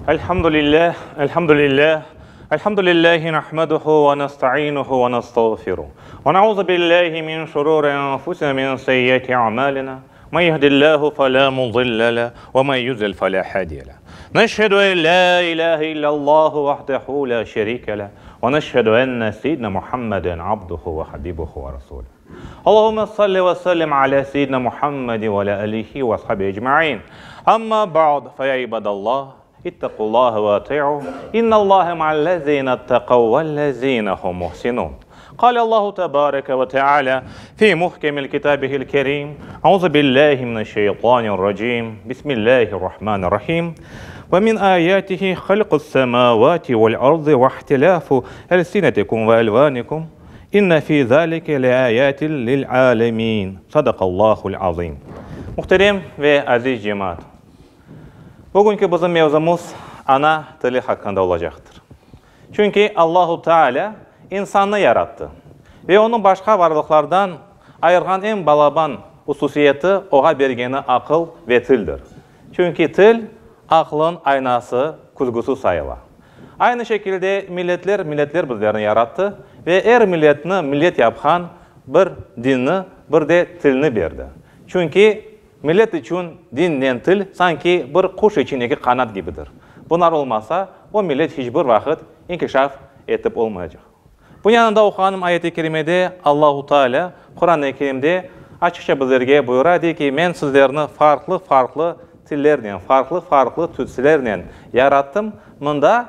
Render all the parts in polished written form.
Elhamdülillah, elhamdülillah, elhamdülillahi nahmeduhu ve nestainuhu ve nestağfiruh. Ve nauzu billahi min şururi enfusina min seyyiati a'malina. Men yehdillahu fe la mudille leh ve men yudlil fe la hadiye leh. Neşhedü en la ilahe illallahu vahdehu la şerike leh ve neşhedü enne seyyidina Muhammeden abduhu ve habibuhu ve rasuluh. Allahümme salli ve sellim ala seyyidina Muhammedi ve ala alihi ve ashabihi ecmain. Amma ba'd, fe ya ibadallah, ittaqullaha ve ati'uh, innallaha ma'allezine ittaqav vellezine hum muhsinun. Kâle Allahu tebareke ve teala fi muhkemil kitabihil kerim, Euzu billahi mineşşeytanirracim, Bismillahirrahmanirrahim. Ve min ayatihi halqus semavati vel ardı ve ihtilafu elsinetikum ve elvanikum. İnne fi zalike leayatin lil alemin. Sadakallahul azim. Muhterem ve aziz cemaat! Bugünki bizim mevzumız ana tili haqqında olacaqtır. Çünki Allahu Teala insannı yarattı ve onı başqa varlıqlardan ayırğan eñ balaban hususiyeti oğa bergeni aqıl ve tildir. Çünki til, aqlın aynası, küzgüsi sayıla. Aynı şekilde milletler, milletler bizlerni yarattı ve er milletni millet yapqan bir dinni, bir de tilni berdi. Çünki millet içün dinnen til sanki bir quş içün eki qanat kibidir. Bunlar olmasa, o millet hiç bir vaqıt inkişaf etip olmaycaq. Bunıñ yanında oquğanım ayet-i kerimede Allahu Teala Quran-ı Kerimde açıqça bizlerge buyura, dey ki, Men sizlerni farqlı-farqlı tillernen, farqlı-farqlı tüslernen yarattım, mında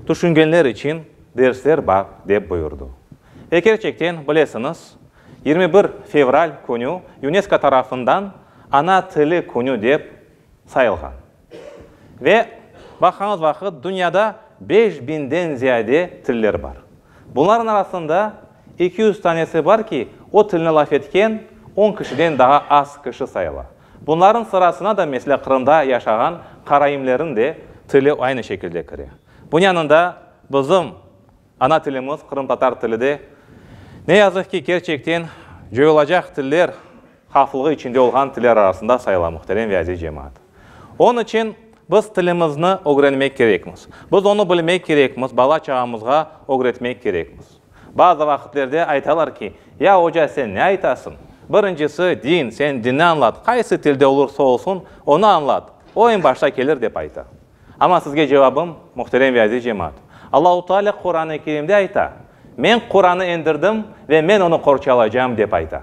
tüşüngenler içün dersler bar, dep buyurdı. Ve kerçekten, bilesiñiz, 21 fevral künü UNESCO tarafından Ana tili künü dep sayılğan. Ve baqañız vaqıt, dünyada beş biñden ziyade tiller bar. Bunlarnıñ arasında 200 tanesi bar ki, o tilni laf etken on kişiden daa az kişi sayıla. Bunlarnıñ sırasına da, meselâ, Qırımda yaşağan karaimlerniñ de tili aynı şekilde kire. Bunıñ yanında bizim ana tilimiz, qırımtatar tili de, ne yazıq ki, kerçekten coyulacaq tiller havflığı içinde olğan tiller arasında sayıla, muhterem ve aziz cemaat. Onıñ içün biz tilimizni ögrenmek kerekmiz. Biz onı bilmek kerekmiz, bala-çağamızğa ögretmek kerekmiz. Bazı vaqıtlerde aytalar ki, ya oca sen ne aytasıñ? Birincisi, din, sen dinni añlat, qaysı tilde olursa olsun, onı añlat, o eñ başta kelir dep ayta. Amma sizge cevabım, muhterem ve aziz cemaat, Allahu Teala Quran-ı Kerimde ayta, Men Quranı endirdim ve men onı qorçalaycam dep ayta.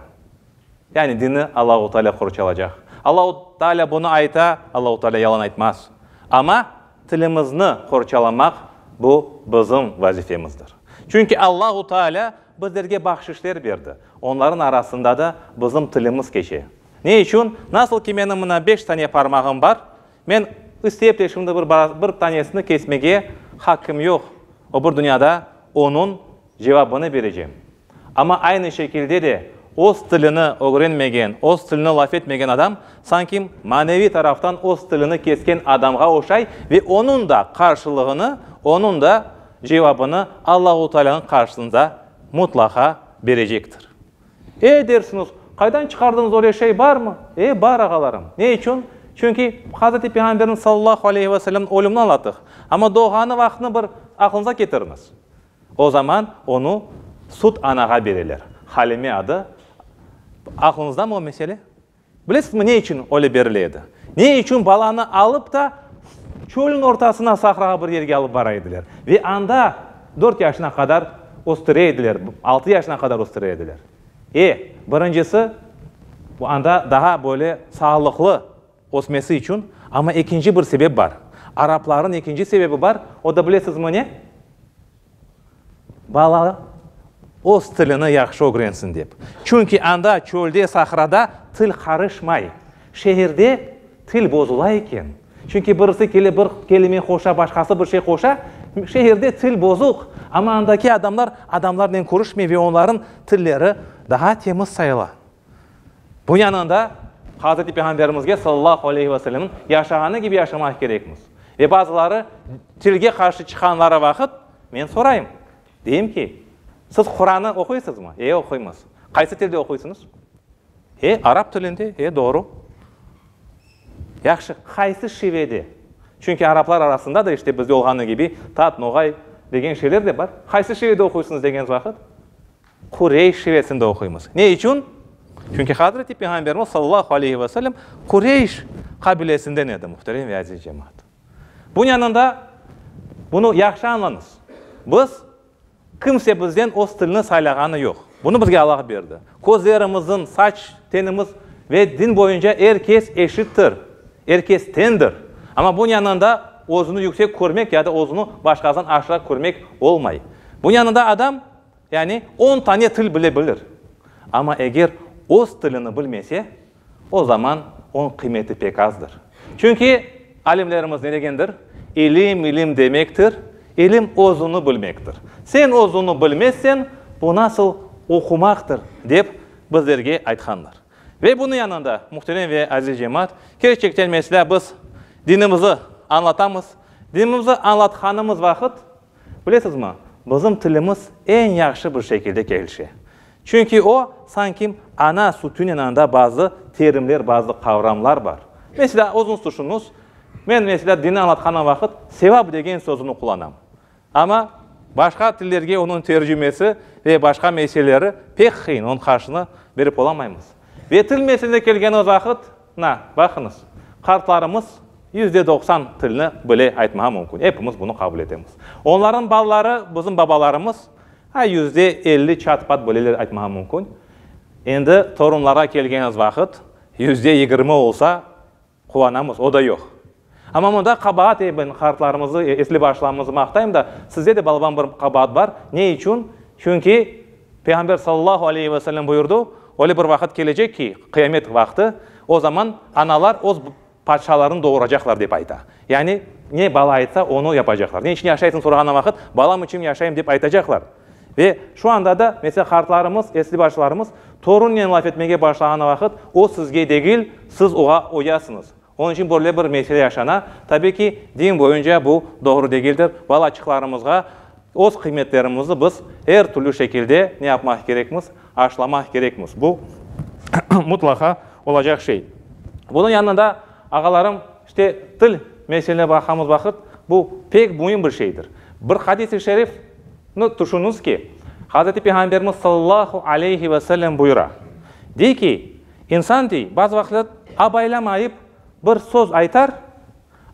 Yani dinni Allahu Teala qorçalacaq. Allahu Teala bunı ayta, Allahu Teala yalan aytmaz. Amma tilimizni qorçalamaq, bu bizim vazifemizdir. Çünki Allahu Teala bizlerge bahşişler berdi, onların arasında da bizim tilimiz keçe. Ne içün? Nasıl ki menim mına beş tane parmağım bar, Men isteyip de şimdi bir bir tanesini kesmege haqqım yoq, o bir dünyada onıñ cevabını berecem. Amma aynı şekilde de öz tilini ögrenmegen, öz tilini laf etmegen adam sanki maneviy taraftan öz tilini kesken adamğa oşay ve onıñ da qarşılığını, onıñ da cevabını Allahu Taalânıñ qarşısında mutlaqa berecektir. E, dersiñiz, qaydan çıqardıñız öyle şey barmı? E, bar, ağalarım. Ne içün? Çünki Hazreti Peyğamberniñ sallallahu aleyhi ve sellemniñ ölümini añlattıq. Amma doğğanı vaqtını bir aqlıñıza ketiriñiz. O zaman onı süt anağa bereler. Halime adı. Aqlıñızdamı o mesele? Bilesizmi, ne içün öyle berile edi? Ne içün balanı alıp da çölniñ ortasına, sahrağa bir yerge alıp bara ediler? Ve anda dört yaşına qadar östüre ediler, altı yaşına qadar östüre ediler. E, birincisi, bu anda daha böyle sağlıqlı ösmesi içün, amma ekinci bir sebep bar. Araplarnıñ ekinci sebebi bar, o da bilesizmi ne? Bala öz tilini yahşı ögrensin dep. Çünki anda, çölde, sahrada til qarışmay. Şehirde til bozula eken. Çünki birisi kele bir kelime qoşa, başqası bir şey qoşa. Şehirde til bozuq. Amma andaki adamlar adamlarnen körüşmey ve onların tilleri daha temiz sayıla. Bunıñ yanında Hazreti Peyğamberimizge sallallahu aleyhi ve sellemniñ yaşağanı kibi yaşamaq kerekmiz. Ve bazıları tilge qarşı çıqqanları vaqıt men sorayım, deyim ki, siz Qurannı oquysızmı? E, oquymız. Qaysı tilde oquysıñız? E, arap tilinde. E, doğru. Yahşı, qaysı şivede? Çünki araplar arasında da işte bizde olğanı kibi tat, noğay degen şeyler de bar. Qaysı şivede oquysıñız degen vaqıt, Qureyş şivesinde oquymız. Ne içün? Çünki Hazreti Peyğamberimiz sallallahu aleyhi ve sellem Qureyş qabilesinden edi, muhterem ve aziz cemaat. Bunıñ yanında bunı yahşı añlañız, biz, kimse bizden öz tilini saylağanı yoq. Bunı bizge Allah berdi. Közlerimizniñ, saç, tenimiz ve din boyunca er kes eşittir, er kes tendir. Amma bunıñ yanında özüni yüksek körmek ya da özüni başqasından aşağı körmek olmay. Bunıñ yanında adam, Yani, on tane til bile bilir. Amma eger öz tilini bilmese, o zaman onıñ qıymeti pek azdır. Çünki alimlerimiz ne degendir? İlim, ilim demektir, ilim özüni bilmektir. Sen özüni bilmezsen, bu nasıl oqumaqtır, dep bizlerge aytqanlar. Ve bunıñ yanında, muhterem ve aziz cemaat, kerçekten meselâ biz dinimizi añlatamız. Dinimizi añlatqanımız vaqıt, Bilesizmi, bizim tilimiz eñ yahşı bir şekilde kelişe. Çünki o, sanki ana sütünen anda bazı terimler, bazı qavramlar bar. Meselâ, özüñiz tüşüñiz, men, meselâ, dinni añlatqanım vaqıt sevap degen sözüni qullanam. Amma başqa tillerge onıñ tercimesi ve başqa meseleleri pek qıyın, onıñ qarşını berip olamaymız. Ve til meselesine kelgenimiz vaqıt, Na, baqıñız, qartlarımız 90% tilni bile aytmağa mümkün, epimiz bunı qabul etemiz. Onlarnıñ balaları, bizim babalarımız, a 50% çat-pat bileler aytmağa mümkün. Endi torunlarğa kelgeniz vaqıt, 20% olsa, quvanamız, o da yoq. Amma mında qabaat, ey, ben qartlarımızı, esli başlarımızı maqtayım da, sizde de balaban bir qabaat bar. Ne içün? Çünki Peyğamber sallallahu aleyhi ve sellem buyurdı, Öyle bir vaqıt kelecek ki, qıyamet vaqtı, o zaman analar öz padşalarını doğuracaqlar, dep ayta. Yani, ne bala aytsa, onı yapacaqlar. Ne içün yaşaysıñ sorağan vaqıt, balam içün yaşayım, dep aytacaqlar. Ve şu anda da, meselâ, qartlarımız, esli başlarımız torunnen laf etmege başlağan vaqıt, o sizge degil, siz oğa oyasıñız. Onıñ içün böyle bir mesele yaşana. Tabiy ki, din boyunca bu doğru degildir. Balaçıqlarımızğa öz qıymetlerimizni biz er türlü şekilde ne yapmaq kerekmiz? Aşlamaq kerekmiz. Bu mutlaqa olacaq şey. Bunıñ yanında, ağalarım, işte, til meseline baqamız vaqıt, bu pek müim bir şeydir. Bir hadis-i şerifni tüşüñiz ki, Hazreti Peyğamberimiz sallallahu aleyhi ve sellem buyura, dey ki, İnsan, dey, bazı vaqıtlar abaylamayıp bir söz aytar,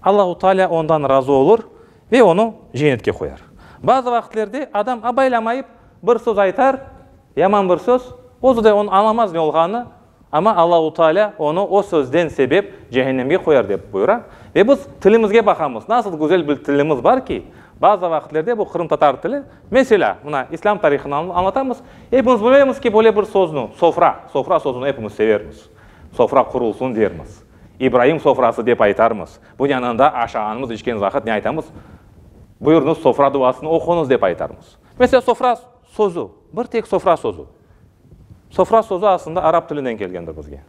Allahu Teala ondan razı olur ve onı cennetke qoyar. Bazı vaqıtlerde adam abaylamayıp bir söz aytar, yaman bir söz, özü de onı añlamaz ne olğanını, amma Allahu Teala onı o sözden sebep cehennemge qoyar, dep buyura. Ve biz tilimizge baqamız, nasıl güzel bir tilimiz bar ki, bazı vaqıtlerde bu qırımtatar tili, Meselâ, mına, islâm tarihını añlatamız, epimiz bilemiz ki, böyle bir sözni, sofra, sofra sözüni epimiz severmiz. Sofra qurulsun dermiz. İbraim sofrası dep aytarmız. Bunıñ yanında aşağanımız, içken vaqıt ne aytamız? Buyurıñız, sofra duasını oquñız dep aytarmız. Meselâ, sofra sözü, bir tek sofra sözü. Sofra sözü aslında arap tilinden kelgendir bizge.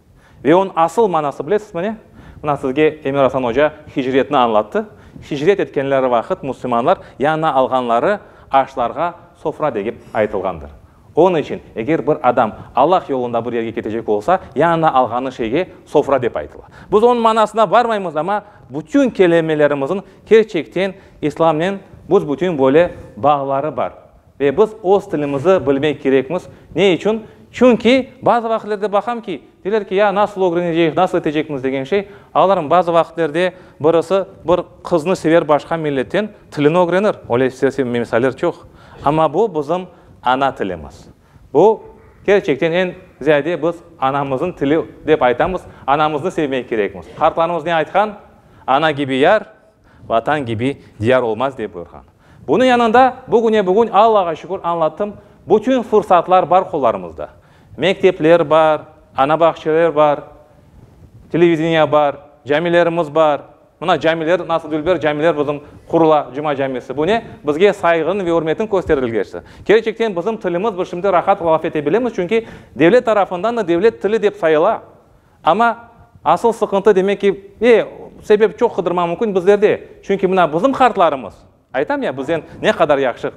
Ve onıñ asıl manası bilesizmi ne? Mına sizge Emir Asan oca hicretni añlattı. Hicret etkenleri vaqıt müslümanlar yanına alğanları aşlarğa sofra degip aytılğandır. Onıñ içün eger bir adam Allah yolunda bir yerge ketecek olsa, yanına alğanı şeyge sofra dep aytıla. Biz onıñ manasına barmaymız, amma bütün kelimelerimizniñ kerçekten İslamnen büs-bütün böyle bağları bar. Ve biz öz tilimizi bilmek kerekmiz. Ne içün? Çünki bazı vaqıtlerde baqam ki, deyler ki, ya nasıl ögrenecek, nasıl etecekmiz degen şey. Ağalarım, bazı vaqıtlerde birisi bir qıznı sever başqa milletten, tilini ögrenir. Öyle misaller çoq. Amma bu bizim ana tilimiz. Bu, kerçekten eñ ziyade biz anamıznıñ tili dep aytamız, anamıznı sevmek kerekmiz. Qartlarımız ne aytqan? Ana kibi yar, Vatan kibi diyar olmaz dep buyurğan. Bunıñ yanında bugüne-bugün Allağa şükür añlattım, bütün fırsatlar bar qollarımızda. Mektepler bar, ana bağçeler bar, televideniye bar, camilerimiz bar. Mına camiler nasıl dülber camiler bizim qurula, Cuma camisi. Bu ne? Bizge sayğınıñ ve ürmetniñ kösterilgesi. Kerçekten bizim tilimiz biz şimdi rahat laf ete bilemiz, çünki devlet tarafından da devlet tili dep sayıla. Amma asıl sıqıntı, demek ki, e, sebep çoq qıdırma mümkün bizlerde. Çünki mına bizim qartlarımız, aytam ya, bizden ne qadar yahşı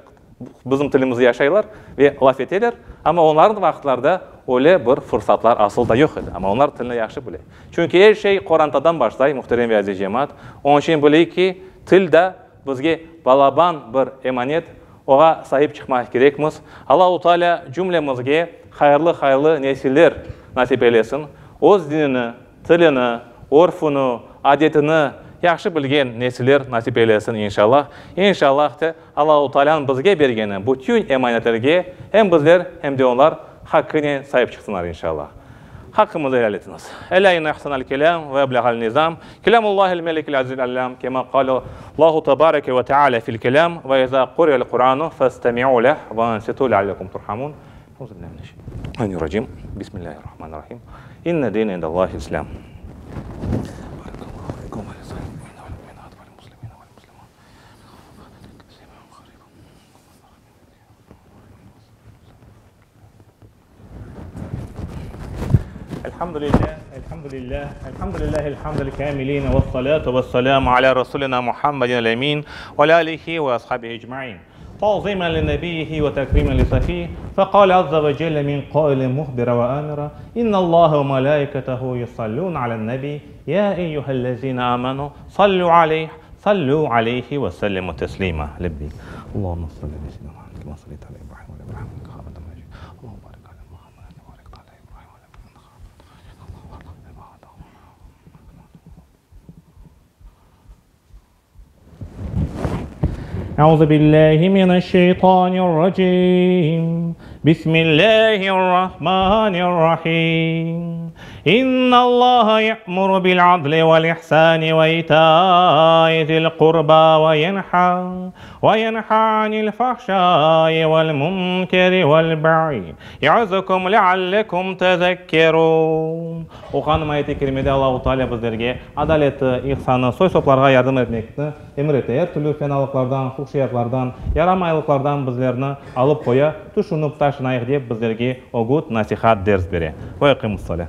bizim tilimizni yaşaylar ve laf eteler, amma onlarnıñ vaqıtlarında Öyle bir fırsatlar asıl da yoq edi. Amma onlar tilni yahşı bile. Çünki er şey qorantadan başlay, muhterem ve aziz cemaat. Onıñ içün bileyik ki, til da bizge balaban bir emanet, oğa saip çıqmaq kerekmiz. Allahu Teala cümlemizge hayırlı-hayırlı nesiller nasip eylesin. Öz dinini, tilini, örfünü, adetini yahşı bilgen nesiller nasip eylesin, inşallah. İnşallah te, Allahu Tealânıñ bizge bergeni bütün emanetlerge em bizler, em de onlar haqqınen saip çıqsınlar, inşallah. Haqqımızı helal etiñiz. Elâ inne ahsenel kelâm ve ebleğel nizam, kelâmullâhil melikil azizil allâm, kemâ qâle Allahu tebareke ve teâlâ fil kelâm, ve izâ quri'el Qur'ânu festemi'û leh ve ansitû leallekum turhamun. Euzubillahi mineşşeytanirracim. Bismillahirrahmanirrahim. İnne dine indallâhil islâm. Elhamdülillah, elhamdülillah, elhamdülillahil hamdil kamilin ve salatu ve selamu ala rasulina Muhammedin el-emin ve ala alihi ve ashabihi ecmain. Ta'zimen li nebiyyihi ve tekrimen li safih, fekale azze ve celle min kailin muhbira ve amira, İnnallaha ve melaiketehu yusallun alen nebi, ya eyyühellezine amenu, sallu aleyh, sallu aleyhi ve sellimu teslima. Lebbeyk. Allahümme salli ala seyyidina Muhammed kema salleyte ala İbrahim ve ala İbrahim inneke hamidun mecid. Allahümme barik ala Muhammed kema barekte ala İbrahim ve ala İbrahim inneke hamidun mecid. Euzu billahi mineşşeytanirracim. Bismillahirrahmanirrahim. İnnallaha ya'muru bil adli vel ihsani ve ita'i zil qurba ve yenha ve yenha anil fahşai vel munkeri vel bag'i ya'zukum leallekum tezekkerun. Oqanım ayet-i kerimede Allahu Teala bizlerge adaleti, ihsanı, soy-soplarğa yardım etmekni emir ete. Er türlü fenalıqlardan, fuhşiyatlardan, yaramaylıqlardan bizlerni alıp qoya, tüşünip taşınayıq dep bizlerge ögüt, nasihat, ders bere. Ve eqimus-salâ.